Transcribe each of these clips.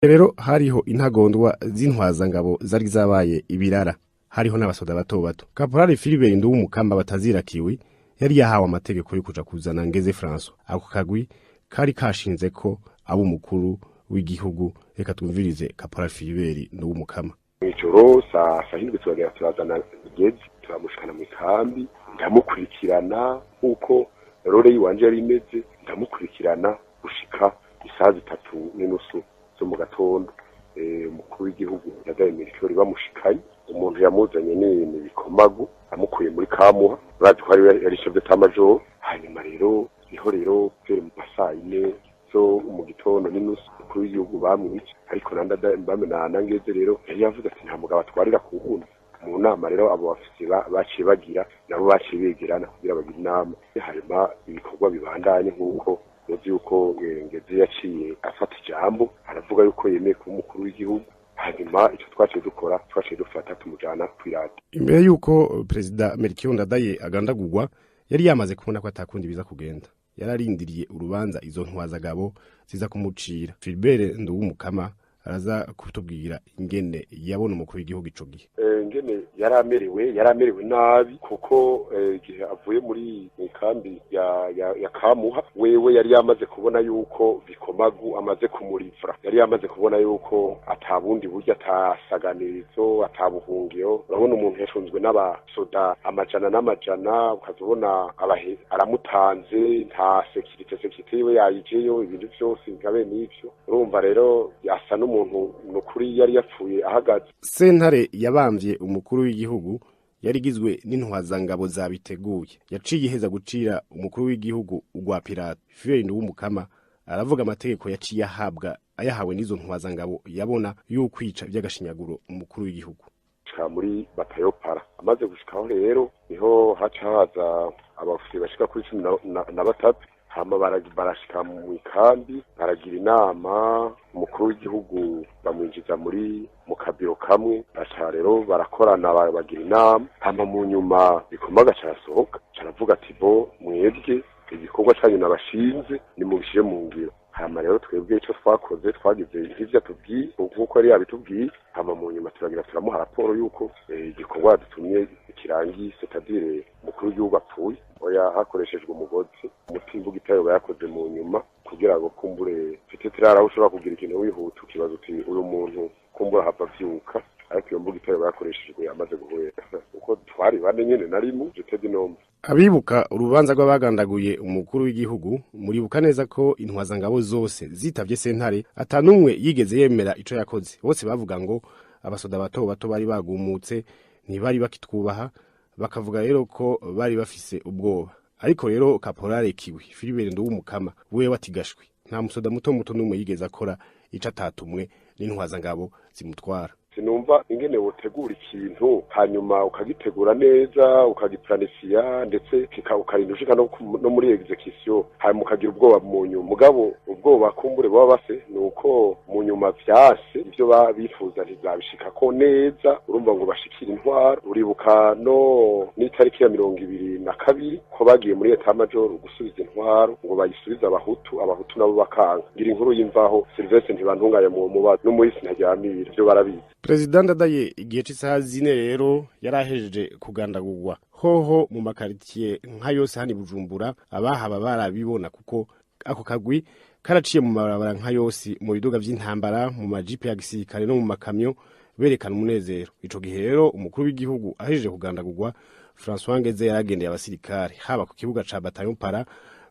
Rero hariho intagondwa z'intwazangabo zari zabaye ibirara, hariho n'abasoda bato bato. Kaporali Philibert Nduwumukamba batazirakiwe yari yahawe amategeko yo kuja kuzana Ngeze François. Ako kagwi kari kashinze ko abo umukuru w'igihugu. Reka twumvirize Kaporali Philibert Nduwumukama. Mw'ijoro saa hindwi turagera, turazana Ngeze, turamushikana mu ikambi. Ndamukurikirana nk'uko rôle yiwanje yari imeze, ndamukurikirana gushika isaha 3:30 zo mu gatondo. Umukuru w'igihugu Ndadaye Melchior bamushikanye, umuntu yamuzanye ni Bikomagu, amukuye muri Kamuha, bazi ko ari chef d'état-major. Hanyuma rero niho rero vers mu masaa 4 zo mu gitondo n'inusu umukuru w'igihugu bamwica. Ariko na Ngeze rero yari yavuze ati: "Nta mugabo atwarira ku wundi." Mu nama rero abo bafisi baciye bagira nabo baciye begerana kugira bagire inama, hanyuma ibikorwa bibandanye. Nk'uko muzi yuko Ngeze yaciye afata ijambo, aravuga yuko yemeye kuba umukuru w'igihugu. Hanyuma icyo twaciye dukora, twaciye dufata tumujana kw'iradiyo. Imbere yuko Perezida Melchior Ndadaye agandagurwa, yari yamaze kubona ko atakundi biza kugenda. Yararindiriye urubanza izo ntwazagabo ziza kumucira. Philibert Nduwumukama araza kutubwira ingene yabona umukuru w'igihugu ico gihe. Ngene yari amerewe nabi, kuko igihe avuye muri kambi ya Kamuha, wewe yari yamaze kubona yuko Bikomagu amaze kumurivura, yari yamaze kubona yuko atabundi buryo, atasaganirizo, atabuhungiro. Urabona umuntu yashunzwe n'abasoda amajana n'amajana, ukaza ubona abahe aramutanze, nta sécurité yiwe yayijeyo, ibintu vyose nka bene ivyo. Urumva rero asa n'umuntu nukuri yari yapfuye ahagaze. Sentare yabamvye umukuru w'igihugu yari igizwe n'intwazangabo zabiteguye. Yaciye iheza gucira umukuru w'igihugu urwa Pilato. Philibert Nduwumukama aravuga amategeko yaciye ahabwa, ayahawe n'izo ntwazangabo yabona, y'ukwica by'agashinyaguro umukuru w'igihugu. Gushika muri bataillon para, amaze gushikaho rero niho haca haza abafusi bashika kuri 13. Hama barashika mu ikambi, baragira inama. Umukuru w'igihugu bamwinjiza muri mu kabiro kamwe, baca rero barakorana, bagira inama. Hama mu nyuma Bikomaga carasohoka, caravuga ati: "Bo mwebwe igikorwa canyu nabashinze nimubishire mu ngiro." Hama rero twebwe ico twakoze, twagize nk'ivyo atubwiye, nk'uko yari yabitubwiye. Hama mu nyuma turagira turamuha raporo y'uko igikorwa yadutumye kirangiye, c'est-à-dire umukuru w'igihugu apfuye. Oya, hakoreshejwe umugozi. Umutimba ugitayo bayakoze mu nyuma kugira ngo kumbure peut-être aho ushobora kugira ikintu wihuta, ukibaza uti: "Uyu muntu kumbura hava avyuka." Ariko iyo mbuga itayo bayakoreshejwe amaze guhwera, kuko twari bane nyene narimu j'étais du nombre. Abibuka urubanza rw'abagandaguye umukuru w'igihugu, muribuka neza ko intwazangabo zose zitavye sentare atanumwe yigeze yemera ico yakoze. Bose bavuga ngo abasoda bato bato bari bagumutse, ntibari bakitwubaha, bakavuga rero ko bari bafise ubwoba. Ariko rero Kaporale Kiwi Philibert Nduwumukama wewe atigashwe, nta musoda muto muto n'umwe yigeze akora ico atatumwe n'intwazangabo zimutwara. Sinumva ingene wotegura ikintu, hanyuma ukagitegura neza, ukagiplanifiya, ndetse ukarinda ushika no muri exécution, hanyuma ukagira ubwoba mu nyuma. Mugabo ubwoba kumbure baba base ni uko mu nyuma vyase, ivyo bifuza ntizabishikako neza. Urumva ngo bashikire intwaro. Uribuka no n'itariki ya 22 ko bagiye muri état-major gusubiza intwaro, ngo bayisubize abahutu, abahutu nabo bakanga. Ngira inkuru y'imvaho Sylvestre Ntibantunganya mu mubazo n'umuhisi Ntaryamira, ivyo barabizi. Perezida Ndadaye igihe c'isaha 4 rero yarahejeje kugandagurwa. Hoho mu makaritiye nka yose hano i Bujumbura abahaba barabibona, kuko ako kagwi karaciye mu mabarabara nka yose, mu biduga vy'intambara, mu majipe ya gisirikare no mu makamyo, berekana umunezero. Ico gihe rero umukuru w'igihugu ahejeje kugandagurwa, François Ngeze yaragendeye abasirikare, haba ku kibuga ca bataillon para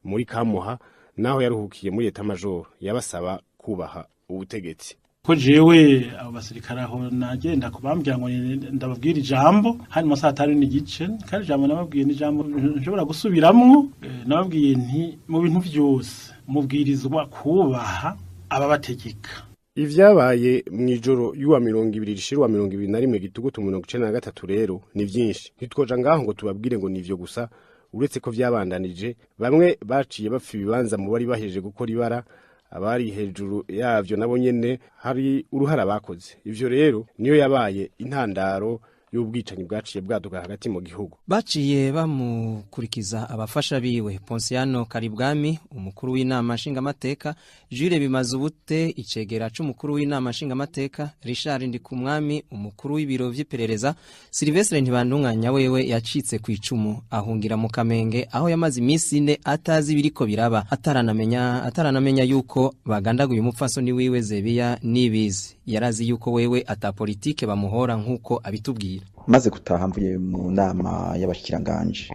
muri Kamuha naho yaruhukiye muri état-major, yabasaba kubaha ubutegetsi. Ko jewe abo basirikare aho nagenda kubambwira ngo ndababwira ijambo hari mu saa 3:30, kandi ijambo nababwiye ni ijambo nshobora gusubiramwo. Nababwiye nti: "Mu bintu vyose mubwirizwa kubaha ababategeka." Ivyabaye mw'ijoro y'uwa 20 rishira uwa 21 gitugutu 93 rero ni vyinshi, ntitwoja ngaho ngo tubabwire ngo nivyo gusa, uretse ko vyabandanije. Bamwe baciye bapfa ibibanza mu bari bahejeje gukora ibara, abari hejuru yavyo nabo nyene hari uruhara bakoze. Ivyo rero niyo yabaye intandaro. y'ubwicanyi bwaciye bwaduka hagati mu gihugu. Baciye bamukurikiza abafasha biwe Ponsiano Karibwami, umukuru w'inama nshingamateka, Jules Bimazubute, icegera c'umukuru w'inama nshingamateka, Richard Ndikumwami, umukuru w'ibiro vy'iperereza, Sylvestre Ntibantunganya wewe yacitse ku icumu ahungira mu Kamenge, aho yamaze iminsi 4 atazi biriko biraba, ataranamenya yuko bagandaguye umupfasoni wiwe Zebiya Nibizi. Yarazi yuko wewe ata politike bamuhora nkuko abitubwira. Maze gutaha mvuye mu nama y'abashikiranganje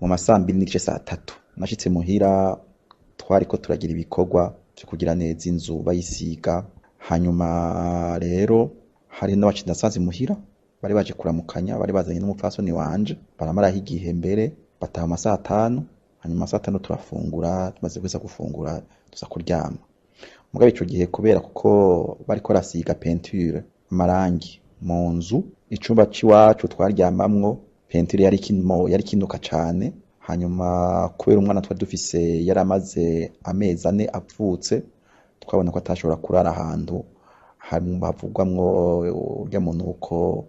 mu masaa 2:15 saa 3, nashitse muhira twariko turagira ibikorwa byo kugira neza inzu bayisiga. Hanyuma rero hari n'abacinda nasanze muhira bari baje kuramukanya, bari bazanye n'umupfasoni wanje, baramaraho igihe mbere bataha amasaa 5. Hanyuma saa 5 turafungura, tumaze kuza gufungura tuza kuryama. Mugabe ico gihe kubera kuko bariko barasiga peinture amarangi mu nzu, icumba c'iwacu twaryamamwo peinture yari kinuka cane. Hanyuma kubera umwana twari dufise yaramaze amezi 4 avutse, twabona ko atashobora kurara ahantu havugwamwo urya munuko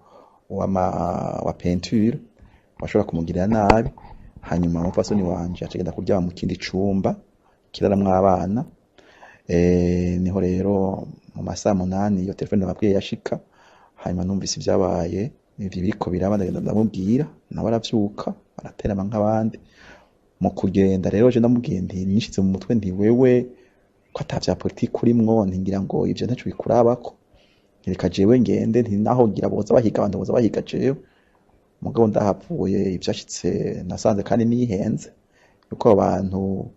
wa peinture washobora kumugirira nabi. Hanyuma umupfasoni wanje acagenda kuryama mu kindi cumba kiraramwo abana. Niho rero mu masaa 8 iyo telefone nababwiye yashika. Hanyuma numvise ibyabaye ivyo biriko biraba, ndagenda ndamubwira, nawe aravyuka araterama nk'abandi. Mu kugenda rero je ndamubwiye nti nishize mu mutwe nti wewe ko ata vya politiki urimwo, ntingira ngo ivyo ntaco bikurabako, reka jewe ngende, nti naho ngira boza bahiga abantu boza bahiga jewe. Mugabo ndahavuye ivyashitse nasanze kandi nihenze, yuko abantu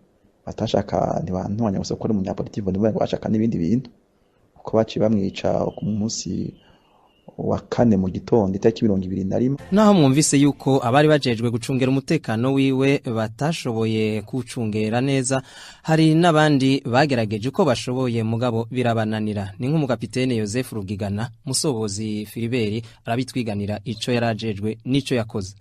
batashaka ntibantwanya gusa ko ari umunyapolitiki, ngo nibo bashaka n'ibindi bintu, kuko baciye bamwica ku munsi wa 4 mu gitondo itariki 21. Naho mwumvise yuko abari bajejwe gucungera umutekano wiwe batashoboye kucungera neza, hari n'abandi bagerageje uko bashoboye mugabo birabananira. Ni nk'umukapitene Joseph Rugigana, Musobozi Philibert arabitwiganira ico yarajejwe nico yakoze.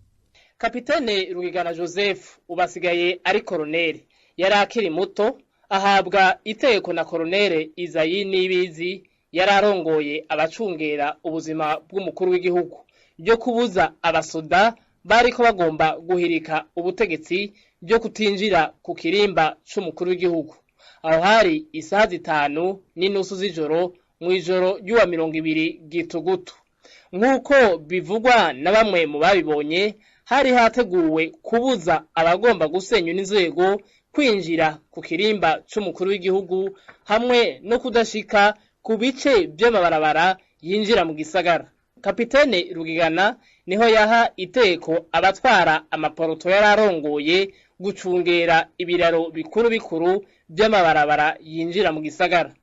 Kapitene Rugigana Joseph ubasigaye ari koroneli, yari akiri muto ahabwa itegeko na koroneli Izayi Nibizi yararongoye abacungera ubuzima bw'umukuru w'igihugu byo kubuza abasoda bariko bagomba guhirika ubutegetsi byo kutinjira ku kirimba c'umukuru w'igihugu. Aho hari isaha 5:30 z'ijoro mu ijoro ry'uwa 20 gitugutu. Nk'uko bivugwa na bamwe mu babibonye, hari hateguwe kubuza abagomba gusenya n'inzego kwinjira ku kirimba c'umukuru w'igihugu hamwe no kudashika ku bice by'amabarabara yinjira mu gisagara. Kapitene Rugigana niho yaha iteko abatwara amaporoto yararongoye gucungera ibiraro bikuru bikuru by'amabarabara yinjira mu gisagara.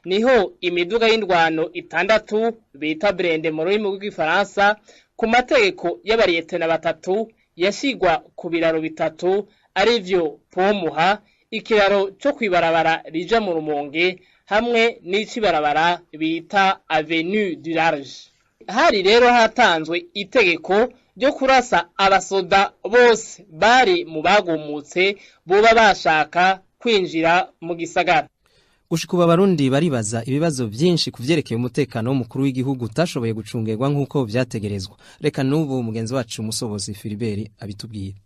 Niho imiduga y'indwano 6 bita brende mu rurimi rw'igifaransa ku mategeko y'abariyetena 3 yashigwa ku biraro 3 arivyo Pomuha, ikiraro cyo kwibarabara rija mu Rumonge hamwe n'icibarabara bita Avenue du Large. Hari rero hatanzwe itegeko ryo kurasa abasoda bose bari mu bagumutse boba bashaka kwinjira mu gisagara. Gushika ubu abarundi baribaza ibibazo byinshi kuvyerekeye umutekano w'umukuru w'igihugu utashoboye gucungerwa nk'uko vyategerezwa. Reka n'ubu mugenzi wacu Musobozi Philibert abitubwira.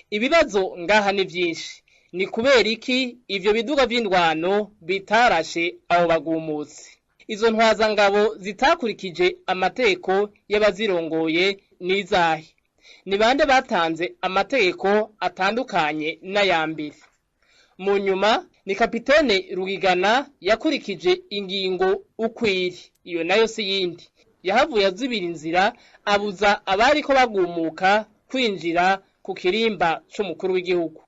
Ibibazo ngaha ni byinshi. Ni kubera iki ivyo biduga vy'indwano bitarashe abo bagumutse? Izo ntwazangabo zitakurikije amategeko y'abazirongoye n'izahe? Ni bande batanze amategeko atandukanye n'ayambere? Mu nyuma ni kapitene Rugigana yakurikije ingingo ukwiri, iyo nayo si yindi. Yahavuye azibira inzira abuza abariko bagumuka kwinjira ku kirimba c'umukuru w'igihugu.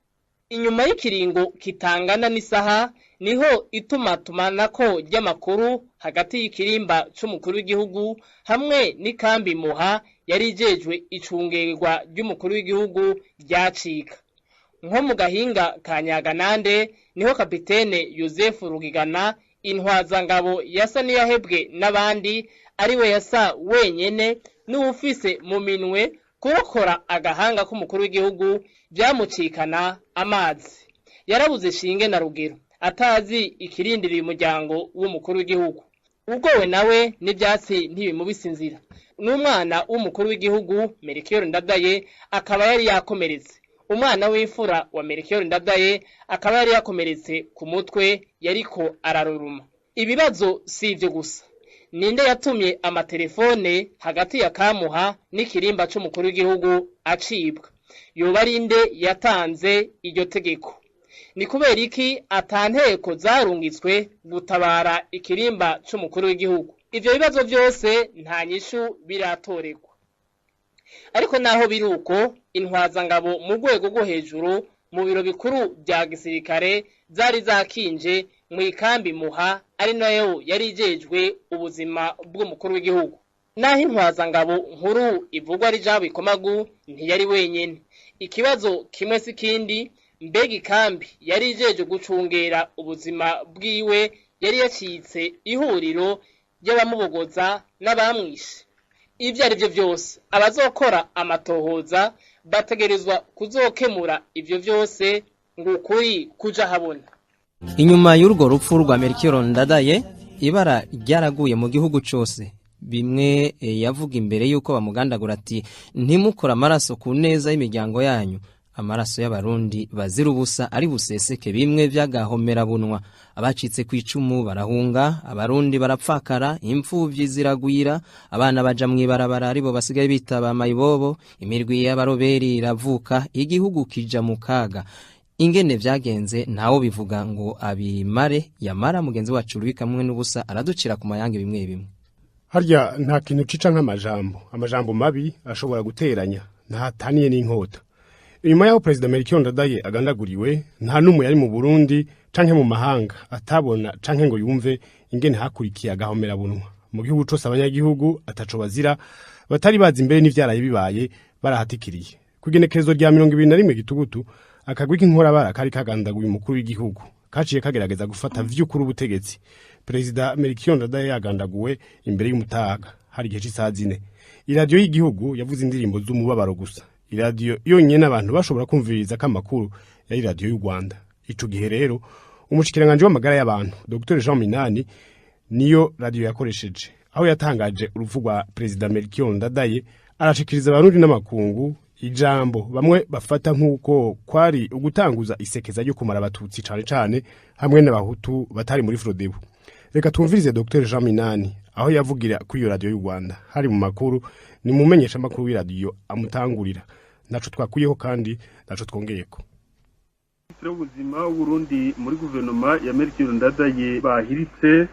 Inyuma y'ikiringo kitangana n'isaha niho itumatumanako ry'amakuru hagati y'ikirimba c'umukuru w'igihugu hamwe n'ikambi Muha yari ijejwe icungerwa ry'umukuru w'igihugu ryacika. Nko mu gahinga ka Nyaganande niho kapitene Joseph Rugigana intwazangabo yasa n'iyahebwe n'abandi, ariwe yasa wenyene n'uwufise mu minwe kurokora agahanga k'umukuru w'igihugu byamucikana amazi. Yarabuze shinge na rugero atazi ikirindiriye umuryango w'umukuru w'igihugu. Ugowe nawe n'ivyatsi ntibimubise inzira. N'umwana w'umukuru w'igihugu Melchior Ndadaye akaba yari yakomeretse. Umwana w'imfura wa Melchior Ndadaye akaba yari yakomeretse ku mutwe, yariko araruruma. Ibibazo si ivyo gusa. Ninde yatumye amatelefone hagati ya Kamuha n'ikirimba c'umukuru w'igihugu acibwa? Yoba ari nde yatanze iryo tegeko? Ni kubera iki atanteko zarungitswe gutabara ikirimba c'umukuru w'igihugu? Ivyo bibazo vyose nta nyishu biratoregwa. Ariko naho biruko, intwazangabo mu rwego rwo hejuru mu biro bikuru vya gisirikare zari zakinje mu ikambi Muha, ari nayo yari ijejwe ubuzima bw'umukuru w'igihugu. Naho intwazangabo nkuru ivugwa ari Jean Bikomagu, ntiyari wenyene. Ikibazo kimwe si kindi, mbega ikambi yari ijeje gucungera ubuzima bwiwe yari yacitse ihuriro ry'abamubogoza n'abamwishe? Ivyo ari vyo vyose, abazokora amatohoza bategerezwa kuzokemura ivyo vyose ngo ukuri kuja habona. Inyuma y'urwo rupfu rwa Melchior Ndadaye, ibara ryaraguye mu gihugu cose. Bimwe yavuga imbere yuko bamugandagura ati: ntimukora amaraso ku neza y'imiryango yanyu, amaraso y'abarundi bazira ubusa ari buseseke. Bimwe vyagahomera bunwa, abacitse ku icumu barahunga, abarundi barapfakara, imfuvyi ziragwira, abana baja mw'ibarabara aribo basigaye bitaba mayibobo, imirwi y'abaroberi iravuka, igihugu kija mu kaga. Ingene vyagenze ntawo bivuga ngo abimare, yamara mugenzi wacu Rubika mwe n'ubusa araducira ku mayange bimwe bimwe. Harya nta kintu cica nk'amajambo, amajambo mabi ashobora guteranya, ntahataniye n'inkota. Inyuma yaho Perezida Melchior Ndadaye agandaguriwe, nta n'umwe yari mu Burundi canke mu mahanga atabona canke ngo yumve ingene hakurikiye agahomera bunwa. Mu gihugu cose abanyagihugu ataco bazira batari bazi imbere n'ivyaraye bibaye barahatikiriye. Kugenekerezo rya 21 gitugutu, akagwi k'inkorabara kari kagandaguye umukuru w'igihugu kaciye kagerageza gufata vy'ukuri ubutegetsi. Perezida Melchior Ndadaye yagandaguwe imbere y'umutaga, hari igihe c'isaha 4. Iradiyo y'igihugu yavuze indirimbo z'umubabaro gusa. Iradiyo yonyene abantu bashobora kumviriza kamakuru yari iradiyo y'u Rwanda. Ico gihe rero umushikiranganje w'amagara y'abantu Dr Jean Minani niyo radiyo yakoresheje, aho yatangaje urupfu rwa Perezida Melchior Ndadaye, arashikiriza abarundi n'amakungu ijambo bamwe bafata nk'uko kwari ugutanguza isekeza ryo kumara abatutsi cane cane hamwe n'abahutu batari muri Frodebu. Reka twumvirize Dr Jean Minani aho yavugira kuri iyo radiyo y'u Rwanda. Hari mu makuru, ni mumenyesha makuru w'iradiyo amutangurira. Naco twakuyeho kandi naco twongeyeko. Minisitiri w'ubuzima w'Uburundi muri guverinoma ya Melchior Ndadaye bahiritse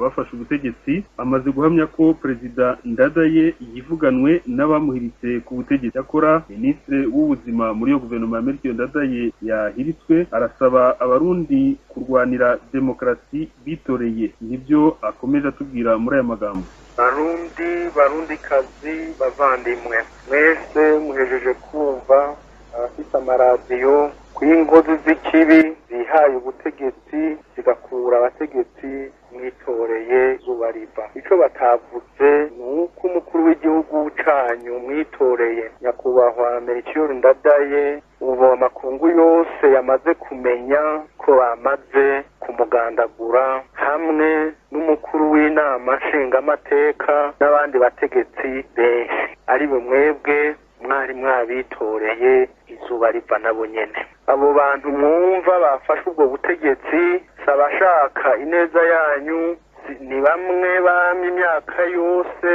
bafashe ubutegetsi, amaze guhamya ko Perezida Ndadaye yivuganwe n'abamuhiritse ku butegetsi. Yakora Minisitiri w'ubuzima muri iyo guverinoma ya Melchior Ndadaye yahiritswe arasaba abarundi kurwanira demokarasi bitoreye. Nibyo akomeje atubwira muri aya magambo. Barundi, barundikazi, bavandimwe mwese muhejeje kumva abafite amaradiyo kw'inkozi z'ikibi zihaye ubutegetsi zigakura abategetsi mwitoreye zuba riva. Ico batavuze ni uko umukuru w'igihugu canyu mwitoreye Nyakubahwa Melchior Ndadaye ubu amakungu yose yamaze kumenya ko bamaze kumugandagura, hamwe n'umukuru w'inama nshingamateka n'abandi bategetsi benshi, ari bo mwebwe mwari mwabitoreye izuba riva nabo nyene. Abo bantu mwumva bafashe ubwo butegetsi sabashaka ineza yanyu, ni bamwe bamye imyaka yose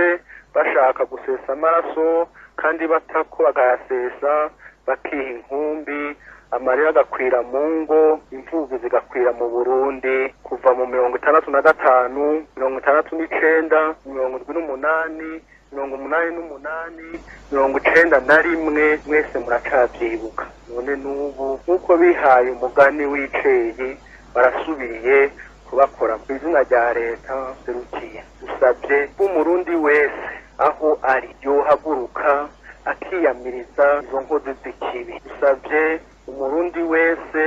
bashaka gusesa amaraso kandi batako bakayasesa, bakiha inkumbi, amarira agakwira mu ngo, imfuvyi zigakwira mu Burundi kuva mu 65, 69, 78, 88, 91, mwese muracavyibuka. None n'ubu nk'uko bihaye umugani w'iceyi barasubiye kubakora mu izina rya leta serukiye. Usabye umurundi wese aho ari yohaguruka akiyamiriza izo nkozi z'ikibi. Usabye umurundi wese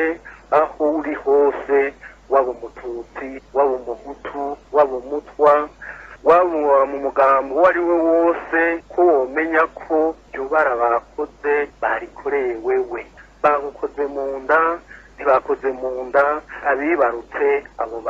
aho uri hose, waba umututsi, waba umuhutu, waba umutwa, waba mu mugambo uwo ari we wose, ko womenya ko iryo bara bakoze barikoreye wewe. Bagukoze mu nda, ntibakoze mu nda abibarutse abo.